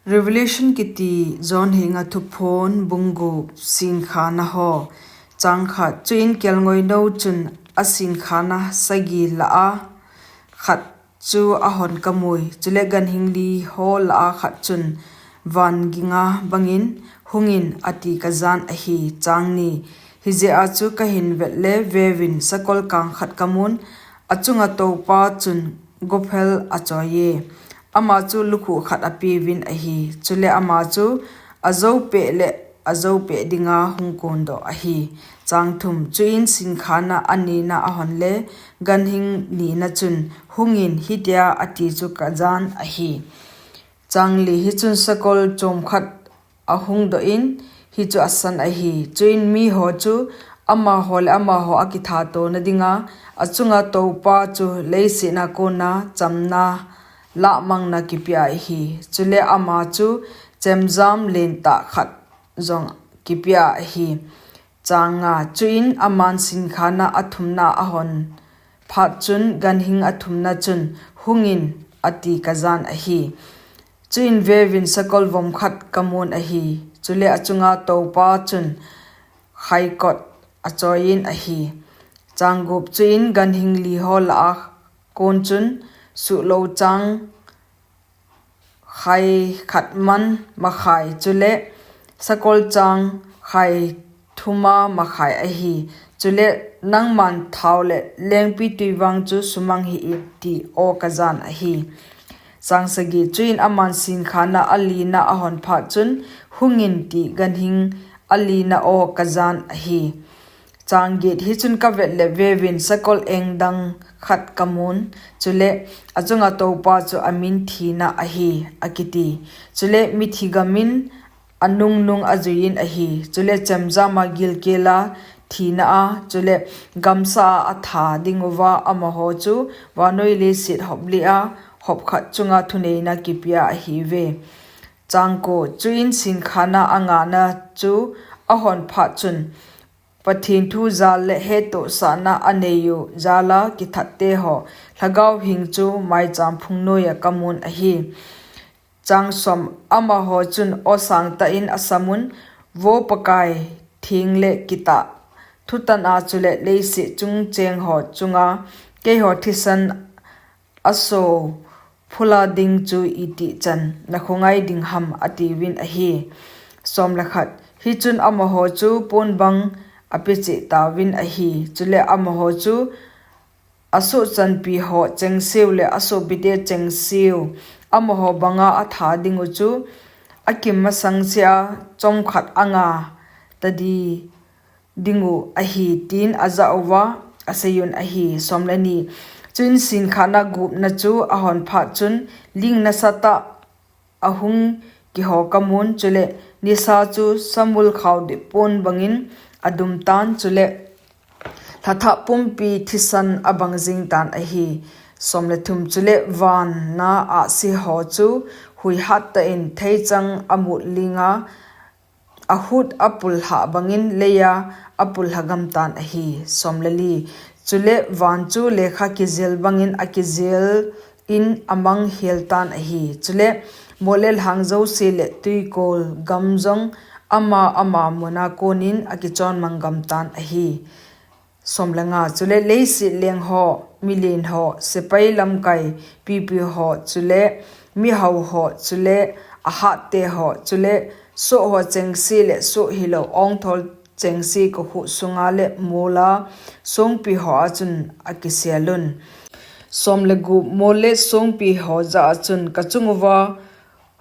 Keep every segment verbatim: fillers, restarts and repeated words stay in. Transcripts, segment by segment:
Revelation kiti John henga thuphon bung gup. Sinkhana ho. Chang khat. Chuin kelngoinou chun a sinkhana sagi lah a khat chu ahon kamui. Chule ganhing li ho lah a khat chun van ginga bangin, "Hungin," ati kajan ahi. Chang ni. Hijeh a chu kahin vet le, veuvin, sakol kang khat kamun, achunga toupa chun gophel achoiye. Ama chu lukhuh khat apeuvin ahi. Chule ama chu ajoupeh le ajoupeh dinga hung kondoh ahi. Chang thum. Chuin sinkhana anina ahon le, ganhing nina chun, "Hungin," hitia ati chu kajan ahi. Chang li. Hichun sakol chom khat ahung doh in, hichu asan ahi. Chuin miho chu amaho le amaho akithatona dinga, achunga toupa chu leiset a kona chamna lahmangna kipea ahi. Chule ama chu chemjam lentah khat jong kipea ahi. Chang nga. Chuin aman sinkhana athumna ahon phat chun, ganhing athumna chun, "Hungin," ati kajan ahi. Chuin veuvin, sakol vom khat kamun ahi. Chule achunga toupa chun khaikot achoiyin ahi. Chang gup. Chuin ganhing li ho lah a kon chun suhlou chang khai khat man makhai, chule sakol chang khai thuma makhai ahi. Chule nangman thao le lengpitwi vang chu sumang hih in, ti o kajan ahi. Chang sagi. Chuin aman sinkhana alina ahon phat chun, "Hungin," ti ganhing alina o kajan ahi. Chang get. Hichun kavet le, veuvin, sakol engdang khat kamun. Chule achunga toupa chu amin Thina ahi, akiti. Chule mithi gamin anungnung ajuiyin ahi. Chule chemjama gilkela thina a, chule gamsa a atha dinguva amaho chu vannoi leiset hop li a hop khat chunga thuneina kipea ahiuve. Chang ko. Chuin sinkhana angana chu ahon phat chun, Pathen thu jal le hettohsahna aneiyu jal a kithatte ho, lhagao hing chu maicham phung noiya kamun ahi. Chang som. Amaho chun aw sangtah in asamun, Vo Pakai, theng le kitah thutan a chule leiset chung cheng ho chunga keiho thisan aso phula ding chu itih chan nakhongai ding ham, atiuvin ahi. Som le khat. Hichun amaho chu pon bang apecheh tauvin ahi. Chule amaho chu asohchanpi ho chengseu le asohpite chengseu, amaho banga atha dingu chu akim masang cheh a chomkhat anga tadi dingu ahi, tin ajah uva aseiyun ahi. Som le ni. Chuin sinkhana gupna chu ahon phat chun ling nasatah ahung kiho kamun, chule nisa chu samul khao deh pon bangin adum tan, chule lhathah pumpi thisan abang jing tan ahi. Som le thum. Chule vanna ahsi ho chu huihattah in theichang amut linga, ahut apul lhah bangin leiya apul lhagam tan ahi. Som le li. Chule van chu lekha kijel bangin akijel in amang hel tan ahi. Chule mol le lhang jouse le twikol gam jong ama ama muna konin akichon mang gam tan ahi. Som le nga. Chule leiset leng ho, milen ho, sepai lamkai pipi ho, chule mihao ho, chule ahatte ho, chule soh ho chengse le soh hilou ongthol chengse kokhuh sunga le mola songpi ho a chun akiselun. Som le gup. Mol le songpi ho jah a chun kachung uva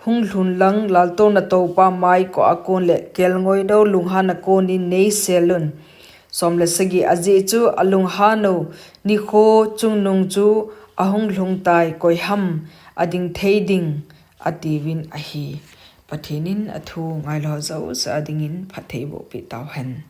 hung lhun lang, laltouna Toupa mai koh a kon le kelngoinou lunghan a konin neiselun. Som le sagi. Ajeh chu alunghan u nikho chungnung chu ahung lhung tai, koi ham ading thei ding, atiuvin ahi. Pathen in athu ngailou jouse a dingin phatthei boh peh tauhen.